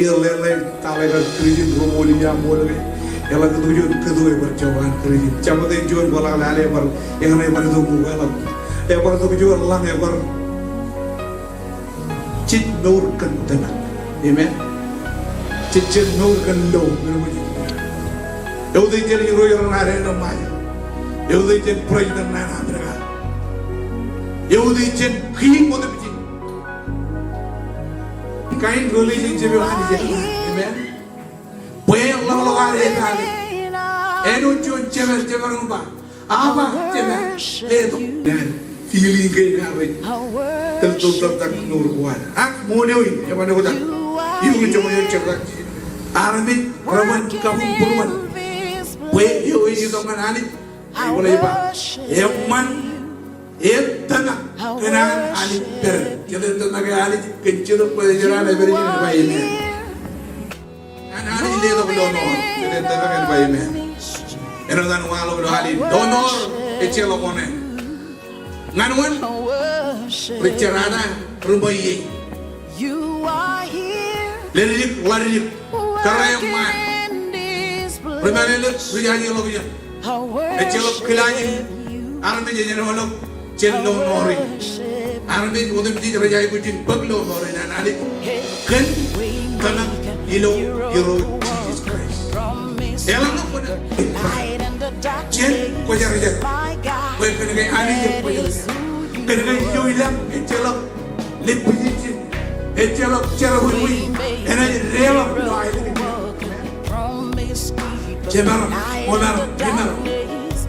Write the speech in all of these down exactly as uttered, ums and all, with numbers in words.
Ḷeḷḷe, taḷe kar Kūrjin, ruo ṃool ijo aṃ ṃool ke. Eḷak itok juon kōto ebar jọba an Kūrjin. Jabōt eo juon kwaḷọk lale bar, eñṇe bar itok ṃōk eḷak. Ebar itok juon ḷañ ebar. Jej mour kōn tōmak. Amen. Jej, jej mour kōn lo. Eo ej jān Irooj ro ṇa ro ṇe ṃae. Eo ej jān President ṇe ṇa Amerika. Eo ej jān kiiñ otemjej. Kain relationship eo Anij ear. Amen. Bwe ḷọk ḷọk ad etaake. Āinwōt juon jemān, jemān eo ba, Abba, Jemān, letok. Amen. Feeling kein ad rej tōl, tōl, tōl, tōl mour ko ad. Ak ṃool eo in, eban oktak. Iuṃwin joñoul eoon jebta. Armej reban kabuñbūruon. Bwe eo ej itok ñan Anij. Baiboḷ ej ba, eṃṃan, en tōmak kōn an Anij pād. Jete tōmak eo Anij kōn Jetōb Kwōjarjar, epād ijin, ba amen. An Anij letok lọmọọr, jete tōmak en, ba amen. Āinwōt an waḷọk ilo al in, lọmọọr ejjeḷọk oṇāān. Ñan wōn? Ri jerata, ri ṃweiie. Ledik, ḷadik, kōrā eṃṃaan. Ri mālōtlōt, ri jaje ḷọk ijo. Ejjeḷọk kilaajin armej ej āinwōt ḷọk jān lọmọọr in. Armej otemjej rej aikuj in bōk lọmọọr in an Anij kōn tōmak ilo Irooj Jisōs Kraist. Eḷaññe kwōnaaj jān kwōjarjar, bwe kōn ke Anij ekwōjarjar. Kōn ke ijo ilañ ejjeḷọk leppijiljin, ejjeḷọk jerọwiwi, enaaj deḷọñ ilo aelōñ in. Jemaroñ, kwōmaroñ, jemaroñ.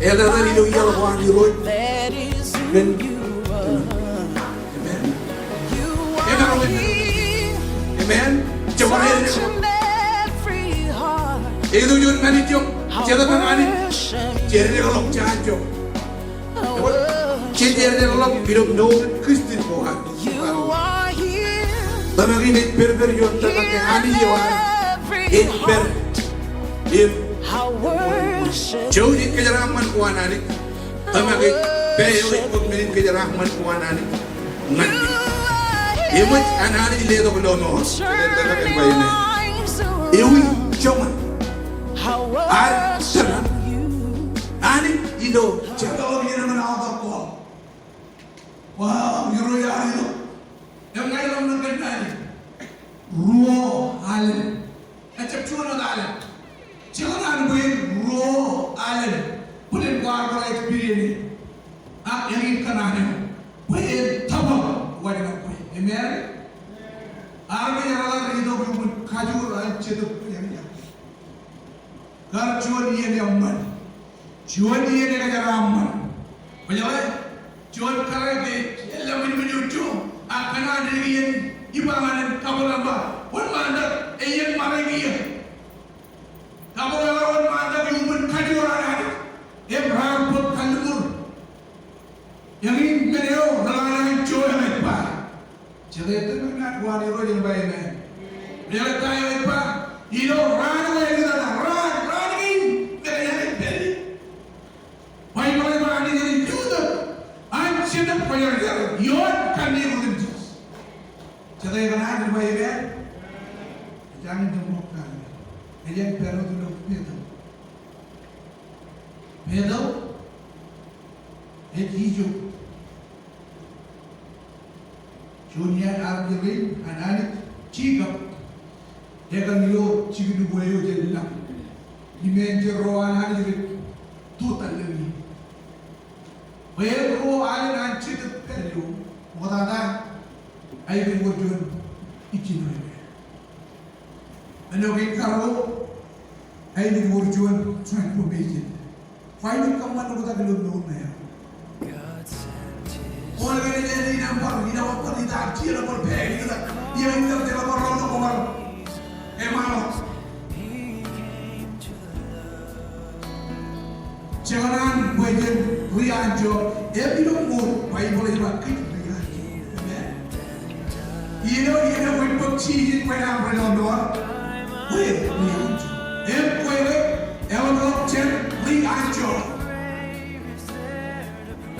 Eḷap ilo iaḷ ko an Irooj. Amen. Amen. Amen. Jemaroñ. Eto juon ṃanit ijo, Jetōb an Anij, jeddekḷọk jān ijo. Jej jeddekḷọk ilo mour Christian ko ad. Tōmak in ej pedped ioon tōmak ke Anij eo ad ej pād im jouj in kōjeraaṃṃan ko an Anij. Tōmak ej pā eo ej bōk men in kōjeraaṃṃan ko an Anij ñan e. Eṃōj an Anij letok lọmọọr. Tōmak en ba amen. Ewi joñan ad tōmak Anij ilo jabdewōt iien eṃṃan aotak ko. Wow, Irooj ear itok. Im ña ij ḷōmṇak kōn naan in. Ruo alen. Ejjab juon wōt alen. Jekōṇaan bwe en ruo alen. Bōlen kwaar bar experience e. Ak eñin kōṇaan eo. Bwe en tōpar wōt ñan kwe. Amen. Armej eḷap rej itok iuṃwin kajoor an Jetōb Kwōjarjar. Kar juon iien eṃṃan. Juon iien ekōjeraaṃṃan. Kwōjeḷā, juon kōrā ke ej lemñoñḷọk eo ijo, ak kōṇaan dik iien iba ñan en kabōḷaḷ ba, wōnṃaantak, ej iien ṃare kiiō. Kabōḷaḷ wōnṃaantak iuṃwin kajoor an Anij. Im raar bōk kalliṃur. Eñin men eo relale an Joel ej ba. Jete tōmak naan ko an Irooj en ba amen. Ilo ta eo ej ba, ilo raan eo ej ba, raan, raan kein, me ej pād. Baibōḷ ej ba Anij ej itok an Jetōb Kwōjarjar ioon kanniōk otemjej. Jete kōṇaan en ba amen. Ej jañin jab ṃōk kake. Ej pād wōt ilo Petel. Petel ej ijo juon iaan armej rein an Anij, Jekob, ekōn ilo jikin uwe eo jān lañ. Im āindein ro an Anij rej tutalōñ e. Bwe en ruo alen an Jetōb pād eo, ṃoktata, aikuj wōr juon ijin eo. Āinwōt kein karuo, aikuj wōr juon transformation. Kwōj aikuj kōṃṃan oktak ilo mour ṇe eo. Paul kōn ej āindein bar, ij bar bar itaab, ij bar pād, ij bar, ij bar bar bar bar bar. Eṃṃan. Jekōṇaan bwe jen ri anjọ, im ilo mour, Baibōḷ ej ba kōj ri anjọ. Amen. Iien eo, iien eo kwōj bōk Jisōs kwe aṃ ri lọmọọr, kwe ri anjọ. Im kwe ke eḷapḷọk jān ri anjọ.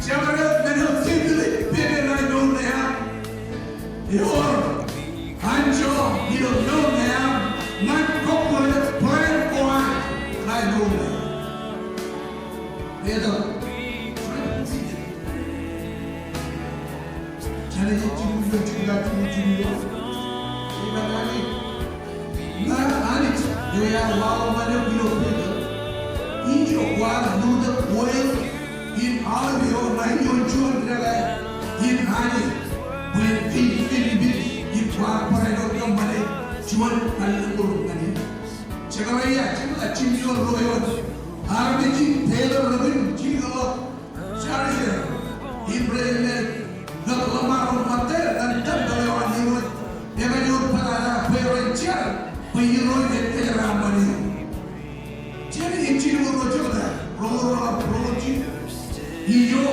Jemaroñ, men eo tepil ej pepe ṇe ilo mour ṇe aṃ. Ewōr anjọ ilo mour ṇe aṃ. Ear waḷọk ñan eok ilo Piter. Ijo kwaar lutōk oil in olive eo ṇa ioon juon dekā in Anij bwe en kōjepel ipit im kwaar barāinwōt kōṃṃane juon allōñ ro ñan e. Sekaraia jebta jiljilimjuon ruo eoon. Armej in Piter repen jilkinḷọk Jerusalem im rej lale ḷōṃaro ṃōttā ñan tempel eo an Irooj, ekajoor bōtata bwe ren jar bwe Irooj ej kōjeraaṃṃan eō. Jenesis jiljilimjuon ruo jebta, roñoul ruo, roñoul jilu. Ijo,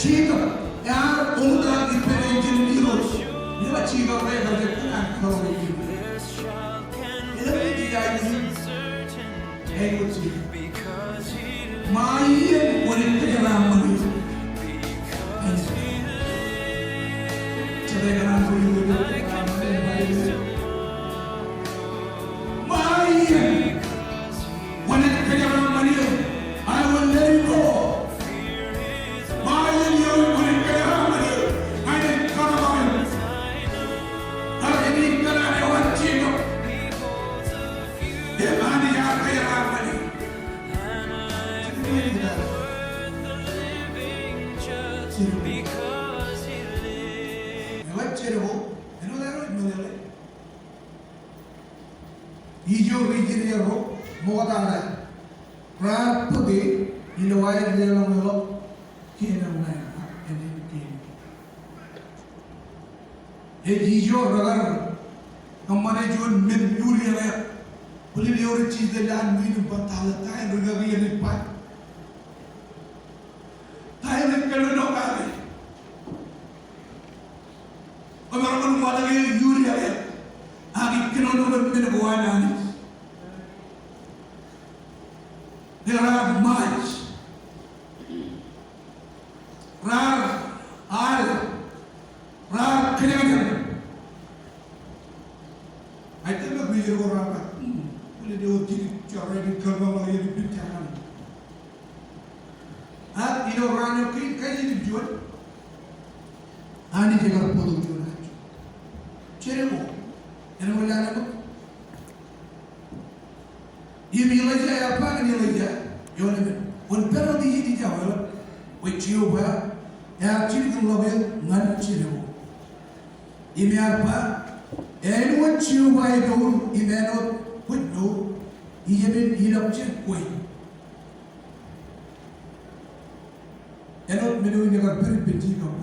Jekob ear oḷutak ippān enjeḷ in Irooj. Ilo Jekob eo ekar jab kōṇaan karoñ ijin. Ilo ijin eo ej Ṃae iien kwōnaaj kōjeraaṃṃan eō. Ṃae iien kwōnaaj kōjeraaṃṃan eō. I will let you go. Ṃae iien eo kwōnaaj kōjeraaṃṃan eō, ña ij kōṇaan eō. Ña ij kōṇaan eō an Jekob. Im Anij ear kōjeraaṃṃan eō. Ijo ri-Israel ro ṃoktata raar bōke ilo aer leḷọk ḷọk kien eo ṇa, kien eo. Ej ijo rekar kōṃṃane juon men iuliaḷ eok. Bōlen eo rej jitōl an men in bar ta ḷọk, ta in rikaki eṇ ej ba? Ta in rej kōnono kake? Kōmro bar watōk e iuliaḷ eok. Ak ij kōnono kōn men ko an Anij. Raar ṃaaj. Raar al, raar kōjañjañ. Ak ij tōmak ri-Israel ko raar ba, hmm, bōlen eo ej jilkinḷọk, ej jilkinḷọk, ej jilkinḷọk. Ak ilo raan eo kein, kaijiljilimjuon, Anij ekar bōktok juon aō. Jeriko, āinwōt an eṃōk. Im Elaija ear ba ñan Elaija, ioon emān, kwōn pād wōt ijin ijja, bwe Jeova ear jilkinḷọk eō ñan Jeriko. Im ear ba, āinwōt Jeova etour im āinwōt kwōj mour, ijemān ilọk jān kwe. Āinwōt men eo in ekar pād ippān Jekob.